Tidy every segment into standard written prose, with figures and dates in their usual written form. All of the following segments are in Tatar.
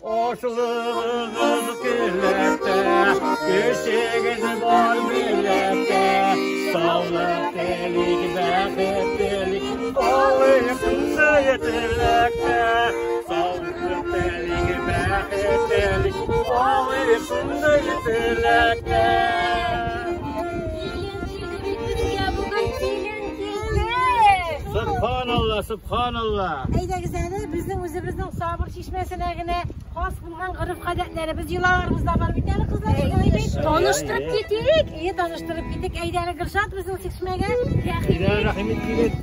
Ашлыгыгыз келәттә, көчегез бар милләттә. Саулык телик, бәхет телик, алыйк шушы теләктә. Саулык телик, бәхет телик, алыйк шушы теләктә. Субханалла, субханалла. Әйдәгез әле, безнең үзебезнең Сабыр чишмәсенә генә хас булган гореф-гадәтләребез, йолаларыбыз да бар бит әле, кызлар. Шулай бит? Таныштырып китик. Әйе, таныштырып китик. Әйдә әле, Гөлшат, безнең чишмәгә. Әйдә, рәхим ит, килеп.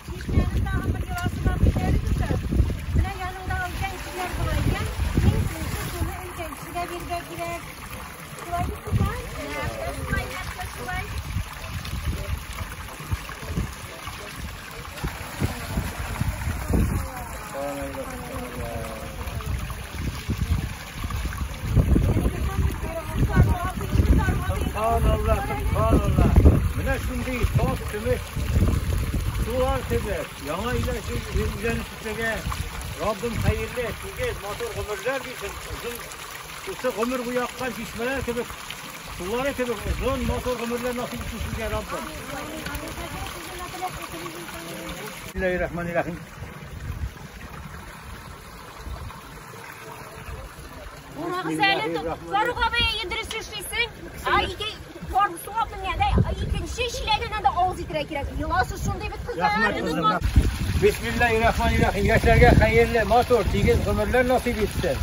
Чишмәнең тагын бер йоласы бар бит әле, Гөлшат. Менә яныңда өлкән кешеләр була икән, иң беренче суны өлкән кешегә бирергә кирәк. Шулай бит, кызлар? Нәкъ шулай, нәкъ шулай. Субханалла, субханалла. Менә шундый саф көмеш сулар кебек, яңа өйләнүчеләргә Раббым хәерле, тигез, матур гомерләр бирсен. Озын шушы гомер буе аккан чишмәләр кебек, сулары кебек озын матур гомерләр насыйп итсен сезгә Раббым. Бисмиллаһир-рахманир-рахим. Карагыз әле, Фарук абый, дөрес эшлисең. Ай, ике фарм суга менгәндә, икенче чиләгеннән дә авыз итәргә кирәк. Йоласы шундый бит, кызлар. Рәхмәт, кызым. Бисмиллаһир-рахманир-рахим. Яшьләргә хәерле, матур, тигез гомерләр насыйп итсен.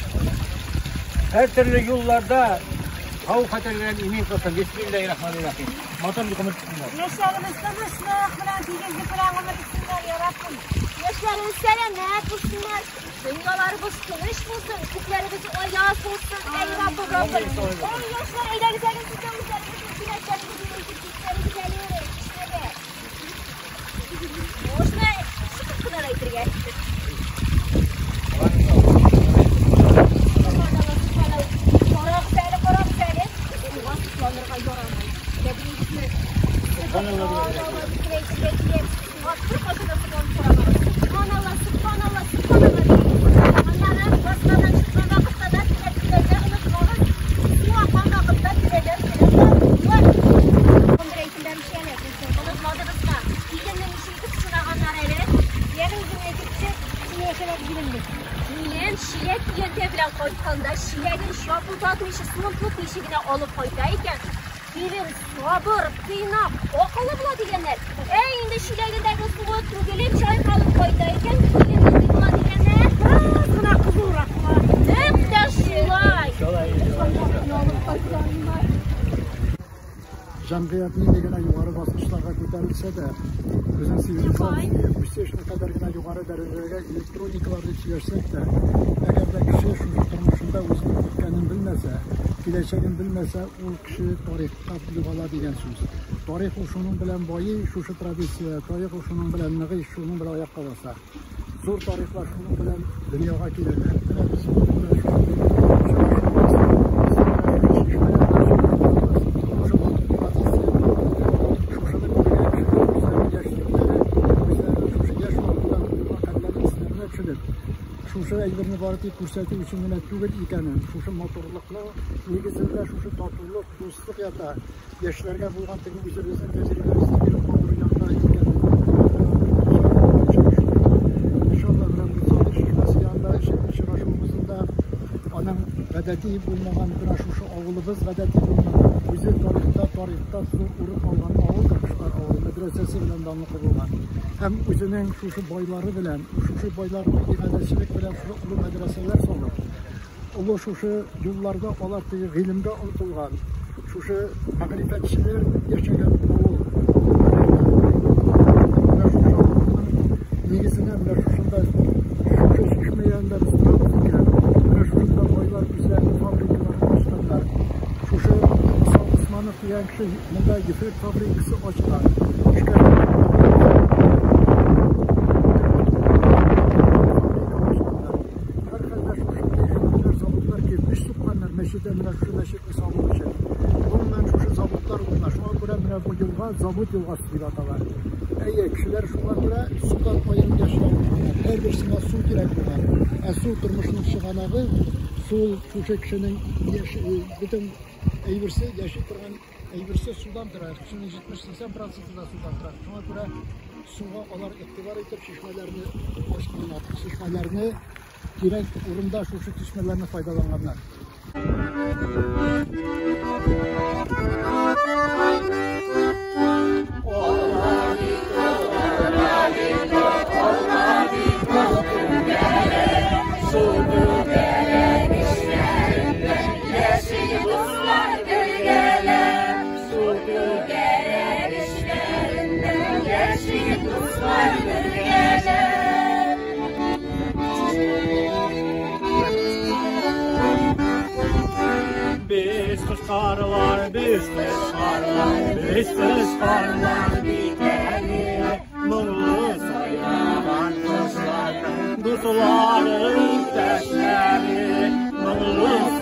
Һәр төрле юлларда хәвеф-хәтәрләрдән имин кылсын. Бисмиллаһир-рахманир-рахим. Матур гомер итсеннәр. Яшьләребез тынычлык белән, тигезлек белән гомер итсеннәр, я Раббым. Яшьләребез сәламәт булсыннар, дөньяларыбыз тыныч булсын, күкләребез аяз булсын. Әй, Раббым, Раббым. Эй, яшьләр, әйдәгез әле сез дә үзләрегезнең чиләкләрегезне илтеп китсәгез әле чишмәгә. Можно чыгып кына да әйтергә. Карагыз әле, карагыз әле. Суга сокланырга ярамый. Беләсезме? Субханалла, дип әйтергә кирәк. Суга беркайчан да сокланып карамагыз. Субханалла, субханалла, субханалла дип. Аннары басмадан чыккан вакытта да теләк теләргә онытмагыз. Су аккан вакытта теләгән теләк. Бер әйтем бәрмешәне. Онытмадыгызмы? Киленне ничек итеп сынаганнар әле? Ягъни үзең әйтепче, син яшәләп килен бит. Килен чиләк көянтә белән кайтканда, чиләген чапылдатмыйча, суын түкмичә генә алып кайта икән. Килен сабыр, тыйнак, акыллы була дигәннәр. Ә инде чиләгендәге суы түгелеп, чайкалып кайта икән, килен нинди була дигәннәр? Бераз гына кызурак була. Нәкъ тә шулай. Җәмгыять нинди генә югары баскычларга күтәрелсә дә, безнең цивилизация үсеш никадәр генә югары дәрәҗәгә электроникалар дип сөйләшсәк тә, әгәр дә кеше шушы тормышында үзенең үткәнен белмәсә, киләчәген белмәсә, ул кеше тарихка югала дигән сүз. Тарих ул шуның белән байый, шушы традиция, тарих ул шуның белән ныгый, шуның белән аякка баса. Зур тарихлар шуның белән дөньяга киләләр. Менә без менә шундый шушыны күргән кешеләр үзләренең яшьлекләре, үзләренең шушы яшь вакытта кадерләрен исләренә төшереп, шушы әйберне бары тик күрсәтү өчен генә түгел икәнен, шушы матурлыкның нигезендә шушы татулык, дуслык ята, яшьләргә булган теге үзебезнең тәҗрибәбезне биреп калдыру ята икәнен. Иншалла, менә бу Сабыр чишмәсе янында Гадәти булмаган, менә шушы авылыбыз гадәти булмаган. Үзе тарихта зур урын алган авыл, Кышлар авылы мәдрәсәсе белән данлыклы булган. Һәм үзенең шушы байлары белән, шушы байлар иганәчелек белән шушы олы мәдрәсәләр салып, олы шушы юлларда алар теге гыйлемгә омтылган, шушы мәгърифәтчеләр яшәгән авыл. Менә шушы авылның нигезенә менә шушында шушы чишмә янында без торабыз икән. Менә шушында байлар үзләренең фабрикаларын ачканнар. Шушы Муса Усманов дигән кеше монда ефәк фабрикасы ачкан. Һәрхәлдә шушындый әйберләр, заводлар кирпеч сукканнар мәчеттә менә шушы мәчетне салу өчен. Гомумән шушы заводлар урына. Шуңа күрә менә бу елга завод елгасы дип атала. Әйе, кешеләр шуңа күрә судан аерым яши алмаганнар. Һәрберсенә су кирәк булган. Ә су тормышның чыганагы, су шушы кешенең бөтен әйберсе яши торган әйберсе судан тора. Кешенең 70-80 проценты да судан тора. Шуңа күрә суга алар игътибар итеп чишмәләрне ачканнар. Чишмәләрне кирәк урында шушы чишмәләрне файдаланганнар. Biz kışkarlar, biz kışkarlar, biz kışkarlar biteli. Nurlu saylanan kuşlar, dostları isteşleri. Nurlu